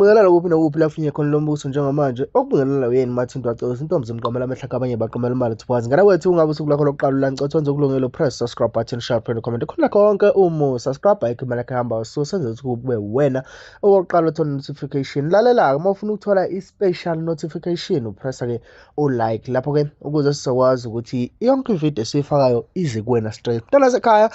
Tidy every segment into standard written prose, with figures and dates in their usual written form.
Ngiyakubingelela kuphi nokuphi la kufinye khona lo mbuso njengamanje. Okubingelela uyena Martin Dwacewisi intombi zimqomela amehlo akhe abanye baqomela imali thuphazi. Ngane kwethu ungabe usuku lwakho lokuqala ulancotho wenze ukulungela press subscribe button share phela comment khona konke uma subscribe ayikho imali yakhe hamba so senze ukuthi kube wena owokuqala uthola notification. Lalela-ke uma ufuna ukuthola i-special notification upressa ke u-like lapho ke ukuze sizokwazi ukuthi yonke ividiyo esiyifakayo ize kuwena straight. Mntwana sekhaya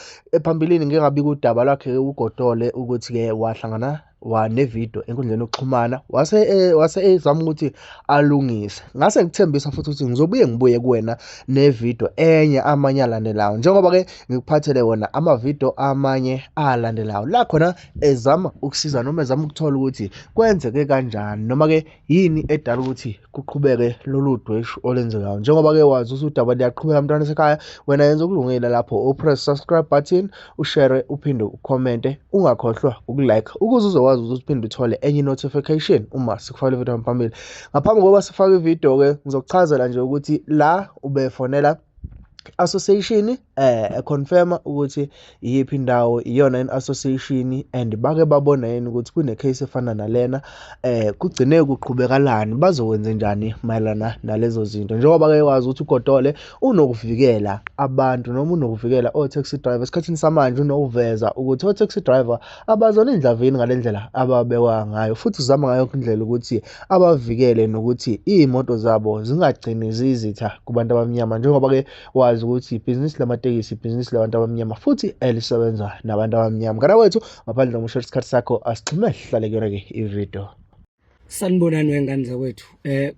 phambilini ngike ngabika udaba lwakhe uGodole ukuthi-ke wahlangana wanevidiyo enkundleni yokuxhumana wase wase ezama ukuthi alungise. Ngase ngikuthembisa futhi ukuthi ngizobuye ngibuye kuwena nevidiyo enye amanye alandelayo njengoba-ke ngikuphathele wona amavidiyo amanye alandelayo la khona ezama ukusiza noma ezama ukuthola ukuthi kwenzeke kanjani noma-ke yini edala ukuthi kuqhubeke lolu dweshu olwenzekayo. Njengoba-ke wazi ukuthi udaba liyaqhubeka mntwana sekhaya, wena yenza okulungile lapho upress subscribe button, ushare, uphinde ukhomente, ungakhohlwa ukulike ukuze uzokwazi ukuthi uphinde uthole enye notification uma sikufakela ividiyo phambili. Ngaphambi kokuba sifake ividiyo-ke ngizokuchazela nje ukuthi la ubefonela association econfirma ukuthi iyiphi indawo iyona in association and bake babona yini ukuthi kune case efana nalena kugcine kuqhubekalani bazokwenza njani mayelana nalezo zinto njengoba ke wazi ukuthi uGodole unokuvikela abantu noma unokuvikela o taxi driver esikhathini samanje unokuveza ukuthi o taxi driver abazona indlavini ngalendlela ababekwa ngayo futhi uzama ngayo yonke indlela ukuthi abavikele nokuthi iy'moto zabo zingagcini ziyizitha kubantu abamnyama njengoba-ke wazi ukuthi ibhizinisi lamatekisi ibhizinisi labantu abamnyama futhi elisebenza nabantu abamnyama. Mngani wethu ngaphandle kokusho isikhathi sakho asixhume sihlale kuyona-ke ividiyo. Sanibonani wengane zakwethu.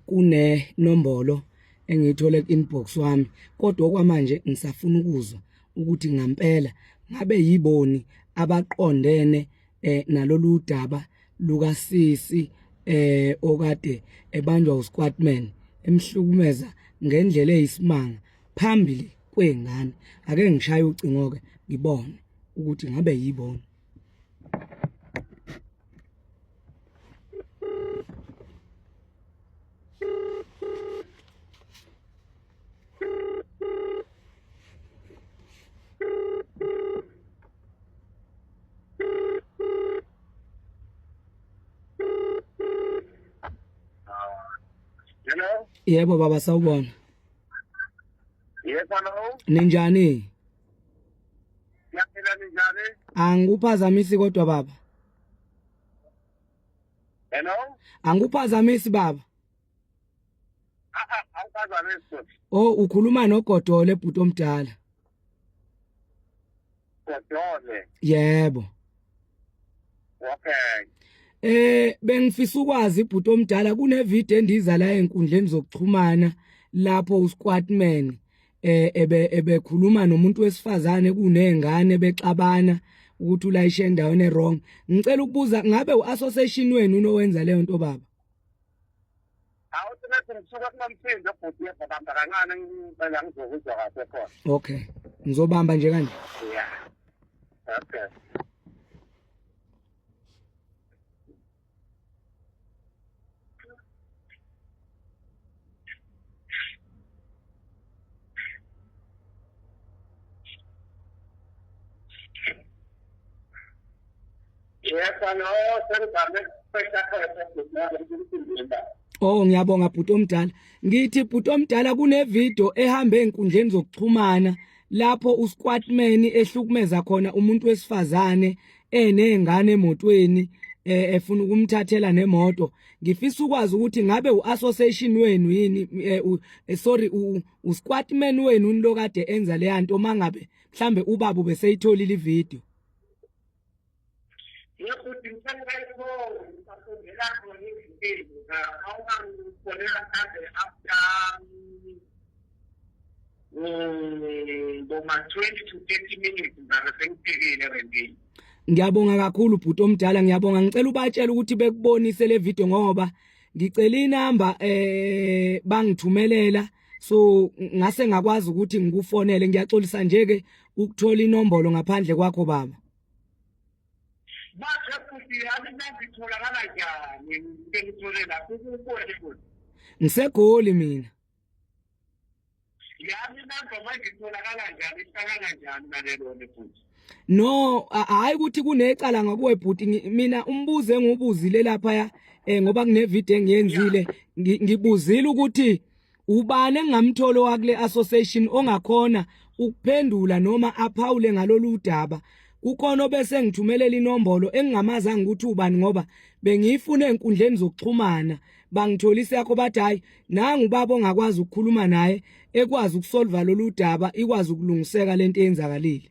Kune nombolo engiyithole ku-inbox wami kodwa okwamanje ngisafuna ukuzwa ukuthi ngampela ngabe yiboni abaqondene nalolu daba lukasisi okade ebanjwa usquatman emhlukumeza ngendlela eyisimanga phambili kwengane. Ake ngishaye ucingo ke ngibone ukuthi ngabe yibona. Hello? Yebo baba sawubona. Yes, hello. Ninjani? Siyaphila ninjani? Angikuphazamisi kodwa baba. Hello? Angikuphazamisi baba. Ah ah, awuphazamisi futhi. Oh ukhuluma noGodole bhuti omdala. Godole. Yebo. Okay. Bengifisa ukwazi bhuti omdala kune video endiza la enkundleni zokuxhumana lapho uSquatman ebe ebekhuluma nomuntu wesifazane kunezingane bexabana ukuthi ulayishe endaweni ewrong. Ngicela ukubuza ngabe uassociation wenu unowenza leyo nto baba? Awuthi nathi ngisuka kulomsindo bhuti yebamba kancane ngicela ngizokuzwa kahle khona. Okay. Ngizobamba nje kanje. Yeah. Okay. Oh ngiyabonga bhuti omdala. Ngithi bhuti omdala kune video ehamba ezinkundleni zokuxhumana lapho uSquatman ehlukumeza khona umuntu wesifazane enezingane emotweni efuna ukumthathela nemoto. Ngifisa ukwazi ukuthi ngabe uassociation wenu yini sorry uSquatman wenu lokade enza leyanto mangabe mhlambe ubaba ubeseyitholile ivideo. Yebo, ngicela bayibone ngisafundela khona izinto awungangifonela mhlawumbe after boma 20 to 30 minutes ngizabe sengifikile erenkini. Ngiyabonga kakhulu bhuti omdala ngiyabonga ngicela ubatshele ukuthi bekubonise le video ngoba ngicela inamba bangithumelela so ngase ngakwazi ukuthi ngikufonele ngiyaxolisa nje ke ukuthola inombolo ngaphandle kwakho baba. Bathe futhi yami inamba itholakala njani ngike ngithole lapho ukubone futhi. Ngisegoli mina. Yami inamba manje itholakala njani ihlangana njani nalelo futhi. No, hayi ukuthi kunecala ngakuwe bhuti, mina umbuzo engiwubuzile lapha ya ngoba kune video engiyenzile, ngibuzile ukuthi ubani engingamthola wakule association ongakhona ukuphendula noma aphawule ngalolu daba. Kukhona obese ngithumelela inombolo engingamazanga ukuthi ubani ngoba bengiyifuna ezinkundleni zokuxhumana, bangitholisa yakho bathi hayi nangu ubaba ongakwazi ukukhuluma naye ekwazi ukusolva lolu daba, ikwazi ukulungiseka lento eyenzakalile.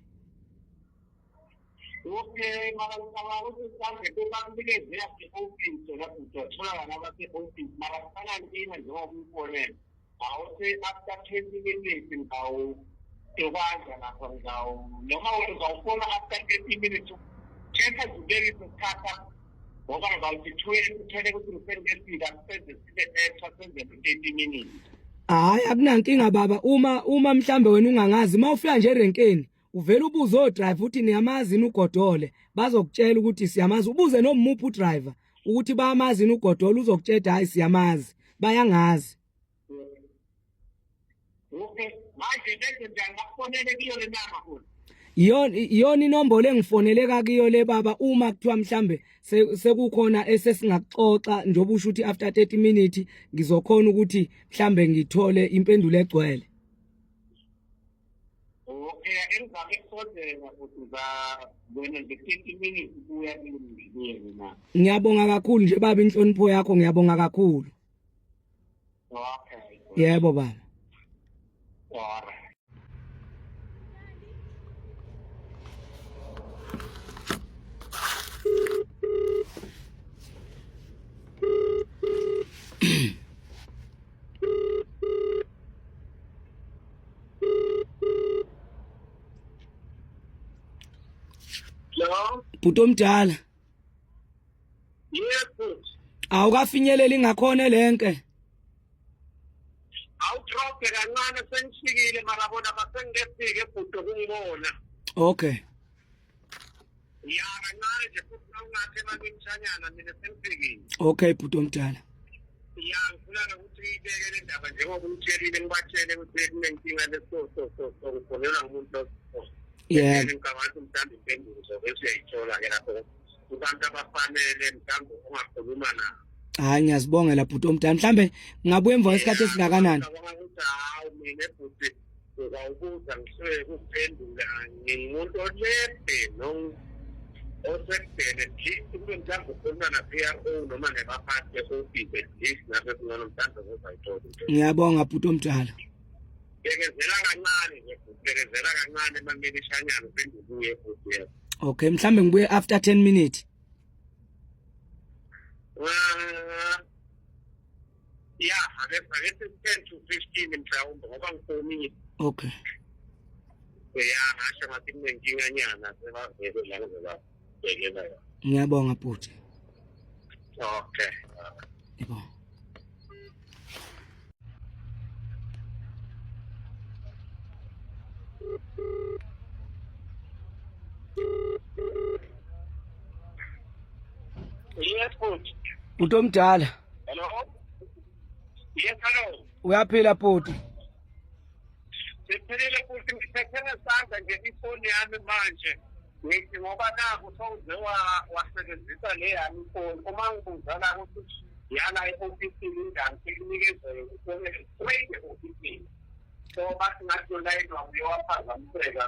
Okay, mara ngicabanga ukuthi mhlawumbe kubakunikeze yase-office lapho uzotholakala nabase-office, mara kufana nkinga njengoba uyifonele awuthi after 20 minutes ngizawukwazi lapho ngizawu noma uzawufona after 30 minutes. Khetha nje ubekise isikhathi ngoba ngizawuthi 20 uthole ukuthi ngisengefika senze sibe extra, senze 30 minutes. Hayi, akunankinga baba, uma mhlambe wena ungangazi, mawufika nje erenkeni uvela ubuze odriver uthi niyamazi yini uGodole, bazokutshela ukuthi siyamazi. Ubuze nomuphi udriver ukuthi bayamazi yini uGodole, uzokutshela hayi siyamazi, bayangazi. Okay, manje benze njani, bakufonele kuyo le namba futhi? Iyona inombolo engifoneleka kuyo le baba, uma kuthiwa mhlambe sekukhona esesingakuxoxa njengoba usho ukuthi after 30 minutes ngizokhona ukuthi mhlambe ngithole impendulo egcwele. Okay, engizame kusondela futhi za wena nje 30 minutes kuya kuye na. Ngiyabonga kakhulu nje baba, inhlonipho yakho, ngiyabonga kakhulu. Okay. Yebo baba. Alright. Hello? Bhuti omdala. Yes. Bhuti. Awukafinyeleli ngakhona lenke? Awudrobhe kancane, sengifikile, mara bona basengekefike bhuti ukungibona. Okay. Ya, kancane nje futhi nawungathi emalini mina sengifikile. Okay bhuti omdala. Ya, ngifuna nokuthi ngiyibeke le ndaba njengoba ungitshelile, ngibatshele ukuthi kunenkinga leso so so so ngifonelwa ngumuntu lo. Yebo. Ngicabanga ukuthi mhlawumbe impendulo zobe siyayithola-ke lapho kubantu abafanele mhlawumbe ongakhuluma nabo. Hayi, ngiyazibongela bhuti omdala, mhlambe ngabuya emva kwesikhathi esingakanani? Ngicabanga ukuthi hawu mina bhuti uzawubuza ngisuke ukuphendula, ngingumuntu olebhe osekudeni, at least kube mhlawumbe ukhuluma na-PRO noma nebaphathi be-office, at least ngabe kungcono mhlawumbe ngozayithola into. Ngiyabonga bhuti omdala. Bekezela kancane nje bhuti, bekezela kancane emaminishanyana uphinde ubuye futhi, yebo. Okay, mhlambe ngibuye after 10 minutes. Ya, ake 10 to 15 mhlawumbe ngoba ngifonile. Okay. Ya, ngasho ngathi kunenkinganyana, sebavele la ngizobabhekela yona. Ngiyabonga bhuti. Okay. Yebo. Yes bhuti. Bhuti omdala. Hello. Yes, hello. Uyaphila bhuti? Siphilile futhi, ngiphethe ngesandla nje ifoni yami manje. Ngithi ngoba naku sowuze wasebenzisa le yami ifoni. Uma ngibuza la ukuthi yala e-ofisini injani, sekunikeze ifoni straight e-ofisini. So bathi ngathi lo line wami uye waphazamiseka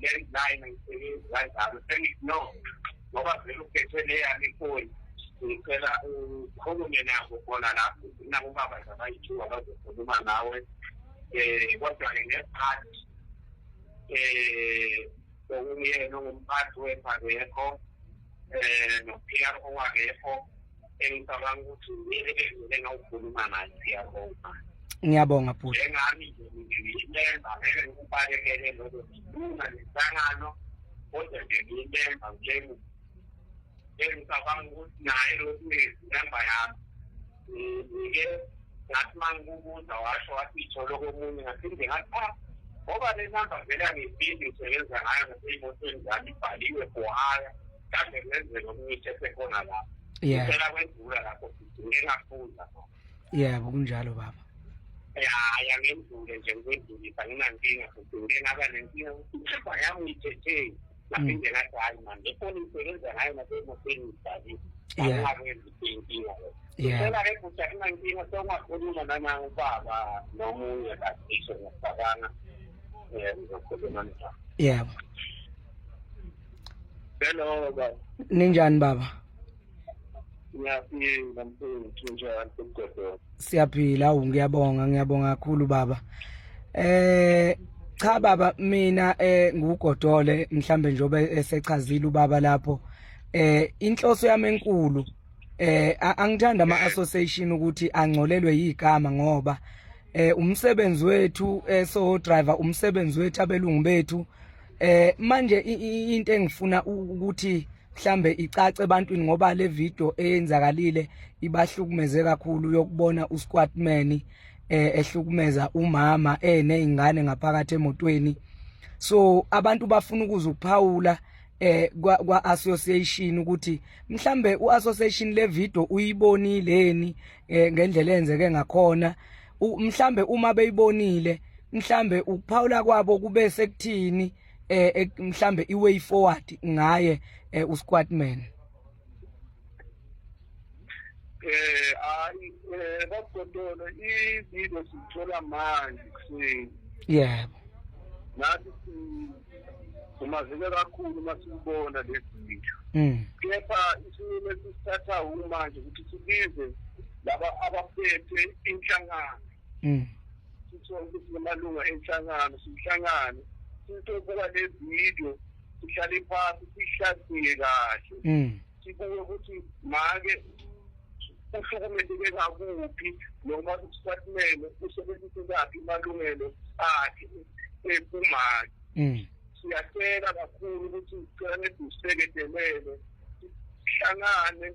ku-landline, angisebenzi kanjalo. Sengithi no, ngoba vele uphethe le yami ifoni. Ngicela ukhulume nabo khona lapho, nabo baba nje abayi-two abazokhuluma nawe, kodwa-ke ngesikhathi okunguyena ongumphathi wepha-akekho, no-PRO akekho, engicabanga ukuthi uyena engawukhuluma naye i-PRO manje. Ngiyabonga bhuti. Njengami nje ngiyimemba, ngeke ngikubalekele lokho, ngifuna nenhlangano, kodwa nje ngiyimemba nje engicabanga ukuthi naye lokhu namba yami ngike ngathi uma ngikubuza washo wathi ithole komunye, ngaphinde ngathi ah, ngoba le namba vele angiyifindi, ngisebenza ngayo ngasey'motweni zami, ibhaliwe for hire, mhlawumbe kungenzeka omunye ithethe khona lapho. Yebo. Ngicela kwedlula lapho futhi ngike ngafuza. Yebo, kunjalo baba. Hhayi, angendlule nje ngikwendlulisa nginankinga futhi ngike ngaba nenkinga ukuthi inhlamva yami ngiyithetheni ngaphinde ngathi hhayi mani le foni ngisebenza ngayo nasemotweni ngibhalile angingakwenzi inkinga leyo. Ngicela-ke bhuti akunankinga sewungakhuluma nanangu ubaba nomunye kacishe ngiyacabanga um ngizokhuluma njalo. Yebo. Hello baba. Ninjani baba? Ngiyaphila mfowethu, njani Mgodo? Siyaphila, awu ngiyabonga, ngiyabonga kakhulu baba. Cha baba mina nguGodole mhlambe njobe esechazile ubaba lapho. Inhloso yami enkulu angithanda ama association ukuthi angcolelwe yigama ngoba umsebenzi wethu so driver umsebenzi wethu abelungu bethu manje into engifuna ukuthi mhlambe icace ebantwini ngoba le video eyenzakalile ibahlukumeze kakhulu yokubona usquatman ehlukumeza umama enezingane ngaphakathi emotweni. So abantu bafuna ukuza ukuphawula kwa association ukuthi mhlambe uassociation le video uyibonileni ngendlela eyenzeke ngakhona. Mhlambe uma beyibonile mhlambe ukuphawula kwabo kube sekuthini mhlambe i-way forward ngaye uSquatman. Hayi bagodolo i-video sithola manje kuseni. Yebo. Nathi simazike kakhulu uma siyibona le video. Kepha isinqumo esisithatha manje ukuthi sibize laba abaphethe inhlangano. Sithole ukuthi namalunga enhlangano sihlangane sizobuka le video, sihlale phasi sihlaziye kahle. Sibuke ukuthi make uhlukumezeke ngakuphi noma uSquatman usebenzise kaphi amalungelo akhe ekumake. Siyacela kakhulu ukuthi sicela nesisekedelele sihlangane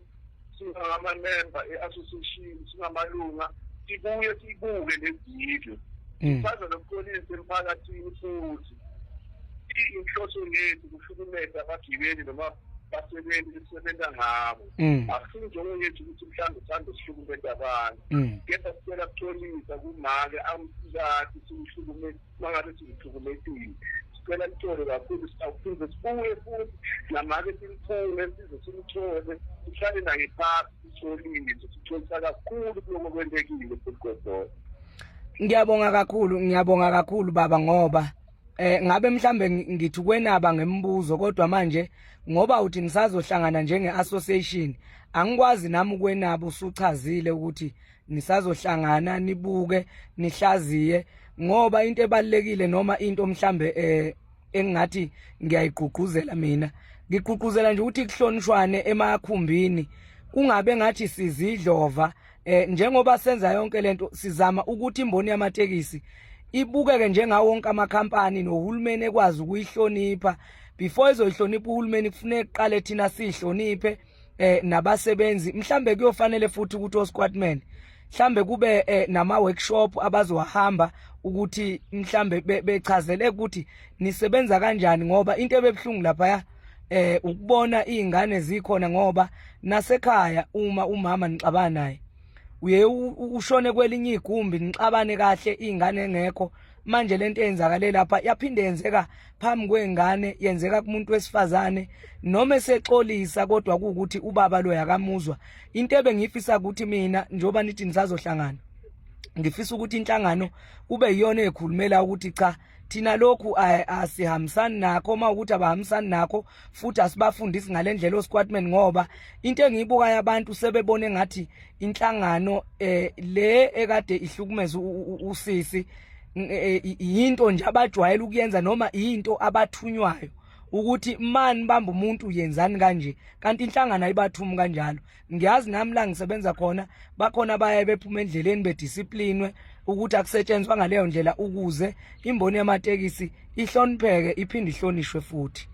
singamamemba e-association singamalunga sibuye siyibuke le video. Sichaza nokuxolisa emphakathini futhi inhloso yethu kuhlukumeza abagibeli noma basebenzi esisebenza ngabo. Akusinjongo yethu ukuthi mhlawumbe sihambe sihlukumeze abantu. Kepha sicela kuxolisa kumake amsikati simhlukumeze mangabe simhlukumezile. Sicela lithole kakhulu sitawuphinde sibuye futhi namake simfune size simthole sihlale naye phasi sitholile sitholisa kakhulu kuloko kwentekile futhi. Ngiyabonga kakhulu, ngiyabonga kakhulu baba ngoba ngabe mhlambe ngithi kwenaba ngemibuzo kodwa manje ngoba uthi nisazohlangana njenge association angikwazi nami ukwenaba usuchazile ukuthi nisazohlangana nibuke nihlaziye ngoba into ebalekile noma into mhlambe engingathi ngiyayigqugquzela mina ngigqugquzela nje ukuthi kuhlonishwane emakhumbini kungabe ngathi sizidlova njengoba senza yonke lento sizama ukuthi imboni yamatekisi ibukeke njengawo wonke amakhampani nohulumeni ekwazi ukuyihlonipha. Before izoyihlonipha uhulumeni kufuneka kuqale thina sihloniphe nabasebenzi. Mhlambe kuyofanele futhi ukuthi oSquatman mhlambe kube nama workshop abazowahamba ukuthi mhlambe bechazele ukuthi nisebenza kanjani ngoba into ebebhlungu lapha ukubona izingane zikhona ngoba nasekhaya uma umama nixabana naye uye ushone kwelinye igumbi nixabane kahle izingane engekho. Manje lento eyenzakale lapha yaphinde yenzeka phambi kwengane, yenzeka kumuntu wesifazane noma esexolisa kodwa kuukuthi ubaba lo yakamuzwa. Into ebengifisa ukuthi mina njoba nithi nisazohlangana ngifisa ukuthi inhlangano kube iyona ekhulumela ukuthi cha thina lokhu asihambisani nakho, uma ukuthi abahambisani nakho futhi asibafundisi ngalendlela oSquatman ngoba into engiyibukayo abantu sebebone ngathi inhlangano le ekade ihlukumeza usisi into nje abajwayele ukuyenza noma into abathunywayo ukuthi mani bamba umuntu yenzani kanje kanti inhlangano ayibathumi kanjalo. Ngiyazi nami la ngisebenza khona bakhona baye bephuma endleleni bedisciplinwe ukuthi akusetshenzwa ngaleyo ndlela ukuze imboni yamatekisi ihlonipheke iphinde ihlonishwe futhi.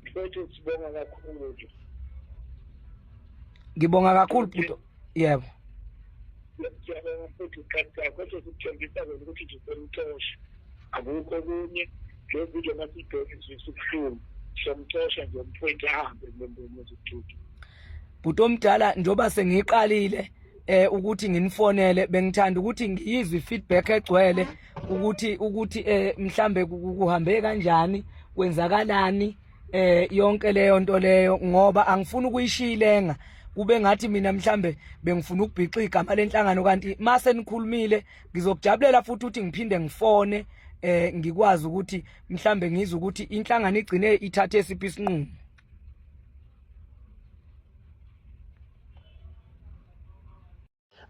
Mfowethu sibonga kakhulu. Ngibonga kakhulu bhuti. Yebo. Siyabonga futhi isikhathi sakho sikuthembisa kona ukuthi nje somxosha akukho okunye. Le video masiyibheke izwisa ubuhlungu somxosha nje umfowethu ahambe kulemboni yezokuthutha. Bhuti omdala njoba sengiqalile Ukuthi nginifonele, bengithanda ukuthi ngiyizwe feedback egcwele ukuthi mhlambe kuhambe kanjani, kwenzakalani, yonke leyo nto leyo, ngoba angifuni ukuyishiya ilenga kube ngathi mina mhlambe bengifuna ukubhixa igama lenhlangano. Kanti mase nikhulumile, ngizokujabulela futhi ukuthi ngiphinde ngifone, ngikwazi ukuthi mhlambe ngizwe ukuthi inhlangano igcine ithathe siphi isinqumo.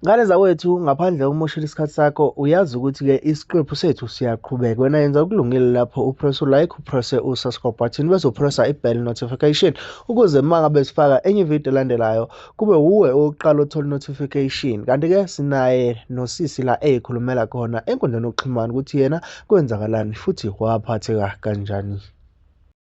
Ngane zakwethu, ngaphandle kokumoshela isikhathi sakho, uyazi ukuthi-ke isiqephu sethu siyaqhubeka. Wena yenza okulungile lapho upress u-like, upresse u-subscribe button, bese upressa i-bell notification ukuze uma ngabe sifaka enye ividiyo elandelayo kube wuwe owokuqala othola notification. Kanti-ke sinaye nosisi la eyikhulumela khona enkundleni yokuxhumana ukuthi yena kwenzakalani futhi waphatheka kanjani.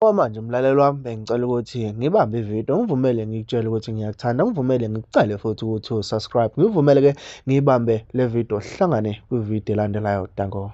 Okwamanje mlaleli wami, bengicela ukuthi ngibambe ividiyo, ngivumele ngikutshele ukuthi ngiyakuthanda, ngivumele ngikucele futhi ukuthi usubscribe, ngivumele-ke ngiyibambe le vidiyo, sihlangane kwividiyo elandelayo. Danko.